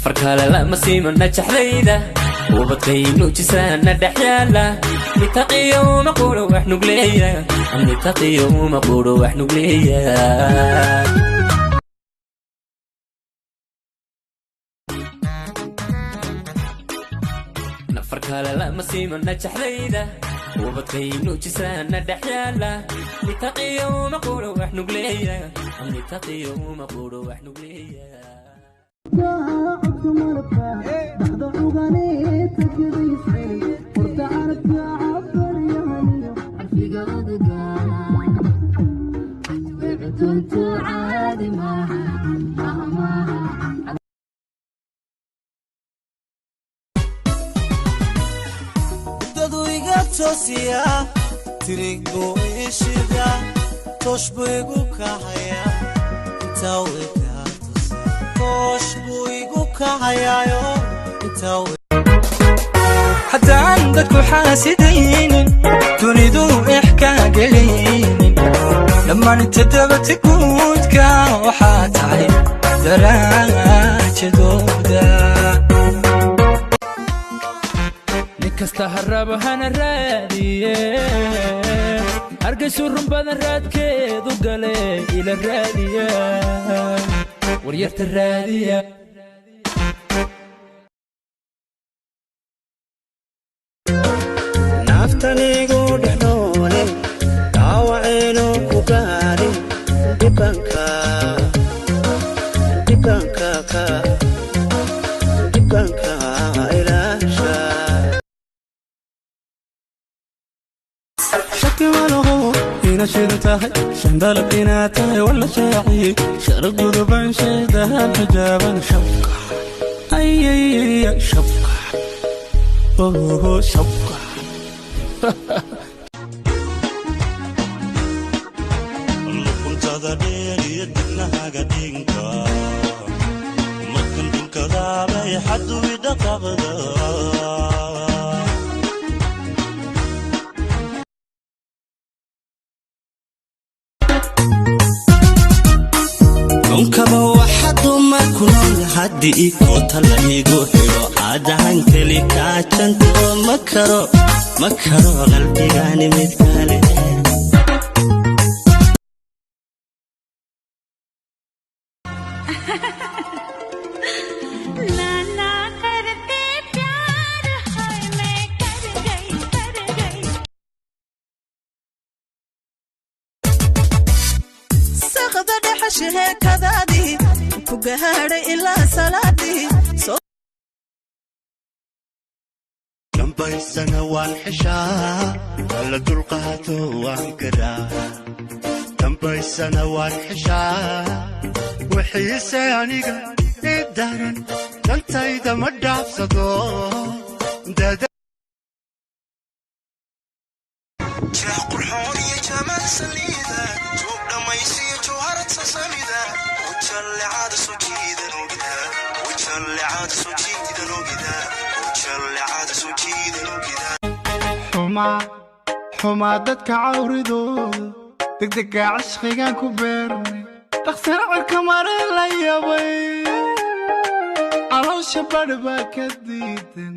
Nafar kale lama siimana jaxdayda ubadkaynu jisaana dhex yaala nitaqiyo uma quro wax nugleeya nitaqiyo uma quro wax nugleeya. Nafar kale lama siimana jaxdayda ubadkaynu jisaana dhex yaala nitaqiyo uma quro wax nugleeya nitaqiyo uma quro wax nugleeya. Dadu iga toosiya, tirig buu ii shida, toosh buu igu kahayaa, intaa way kaa tusa, toosh buu igu kahayaayo intaa way. Haddaan dadku xaasidaynin, dunidu ixkaa gelaynin, dhammaan inta dabata guudka waxaa tahay daraajadooda. Nin kasta ha rabo hana raadiye, hargaysu run badan raadkeedu gale ila raadiya waryarta raadiya. Naftanigu dhex noole dhaawacaynu ku gaarin dhibanka dhibanka ka dhibanka ilaasha. Shaki malaho ina shidan tahay, shandalab inaad tahay, wala shaaciye sharaf guduban sheedahan xijaaban shabka ayayaya shabka oho shabka. Luquntada dheer iyo dibnahaga dhinka markan dhunkadaabay xaddu idhaqabda. Dhunkaba waxa dumar ku nool haddii koota la igu xidho aadahan keli kaajanto ma karo, ma karo qalbigani mid kale. नाना करते प्यार हाय मैं कर गई, कर गई। Saqda dhexe sheekadaadii ku gaadhay ilaa salaadii. Dambaysana waan xeshaa, alla dulqaato waan karaa. Dambaysana waan xeshaa, wixiise aniga ii daran dantayda ma dhaafsado. Jah qurxoon iyo jamaal saliida, joog dhammaysiyo jawharad sasamida, wajallecada soo jiidan ogida, wajallecada soo jiidan ogida, wajallecada soo jiidan ogida. Xumaa xumaa dadka cawridooda degdega cishqigan ku beernay, dhaqsana cirka mare la yabay, caloosha badh baa ka diidan.